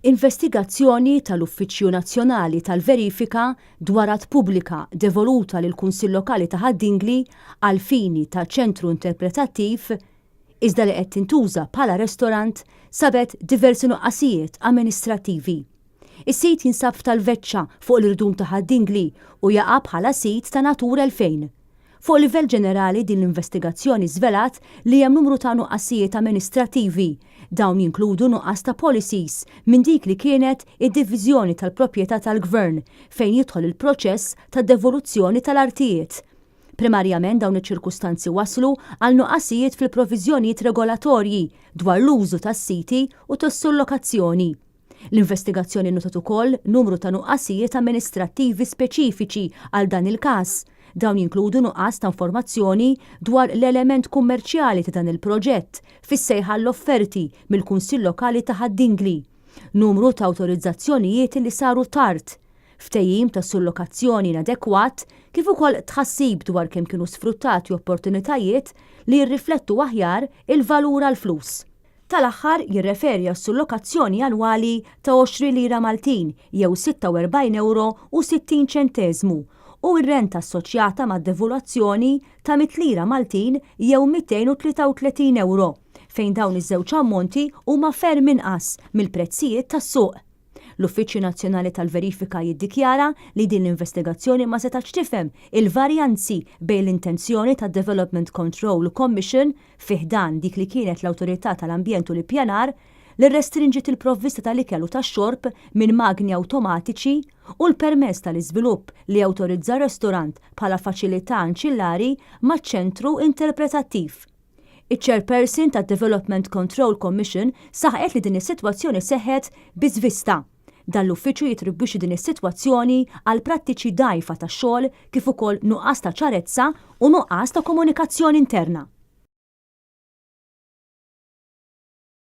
Investigazzjoni tal-Uffiċċju Nazzjonali tal-Verifika dwar art pubblika devoluta lill-Kunsill Lokali ta' Ħad-Dingli għall-fini ta' ċentru interpretattiv, iżda li qed tintuża bħala restorant, sabet diversi nuqqasijiet amministrattivi. Is-sit jinsab f'Tal-Veċċa fuq l-irdum ta' Ħad-Dingli u jaqa' bħala sit ta' Natura 2000. Fuq livell ġenerali din l-investigazzjoni żvelat li hemm numru ta' nuqqasijiet amministrattivi. Dawn jinkludu nuqqas ta' policies minn dik li kienet id-Diviżjoni tal-Proprjetà tal-Gvern fejn jidħol il-proċess ta' devoluzzjoni tal-artijiet. Primarjament dawn iċ-ċirkustanzi wasslu għal nuqqasijiet fil-proviżjonijiet regolatorji dwar l-użu tas-siti u tas-sullokazzjoni. L-investigazzjoni nnotat ukoll numru ta' nuqqasijiet amministrattivi speċifiċi għal dan il-każ. Dawn jinkludu nuqqas ta' informazzjoni dwar l-element kummerċjali ta' dan il-proġett fis-sejħa għall-offerti mill-Kunsill Lokali ta' Ħad-Dingli, numru ta' awtorizzazzjonijiet li saru tard, ftehim ta' sullokazzjoni inadekwat kif ukoll tħassib dwar kemm kienu sfruttati opportunitajiet li jirriflettu aħjar il-valur għall-flus. Tal-aħħar jirreferi għas-sullokazzjoni annwali ta' 20 lira Maltin jew 46 ewro u 60 ċenteżmu u r-renta assoċjata mad-devoluazzjoni ta' mitt lira Maltin jew 233 ewro, fejn dawn iż-żewġ ammonti huma ferm inqas mill-prezzijiet tas-suq. L-Uffiċċju Nazzjonali tal-Verifika jiddikjara li din l-investigazzjoni ma setgħetx tifhem il-varjanzi bejn l-intenzjoni tad-Development Control Commission fi ħdan dik li kienet l-Awtorità tal-Ambjent u l-Ippjanar li rrestrinġiet il-provvista tal-ikel u tax-xorb minn magni awtomatiċi u l-permess tal-iżvilupp li awtorizza restorant bħala faċilità anċillari maċ-ċentru interpretattiv. Iċ-Chairperson tad-Development Control Commission saħqet li din is-sitwazzjoni seħħet bi żvista. Dan l-uffiċċju jittribwixxi din is-sitwazzjoni għal prattiċi dgħajfa ta' xogħol kif ukoll nuqqas ta' ċarezza u nuqqas ta' komunikazzjoni interna.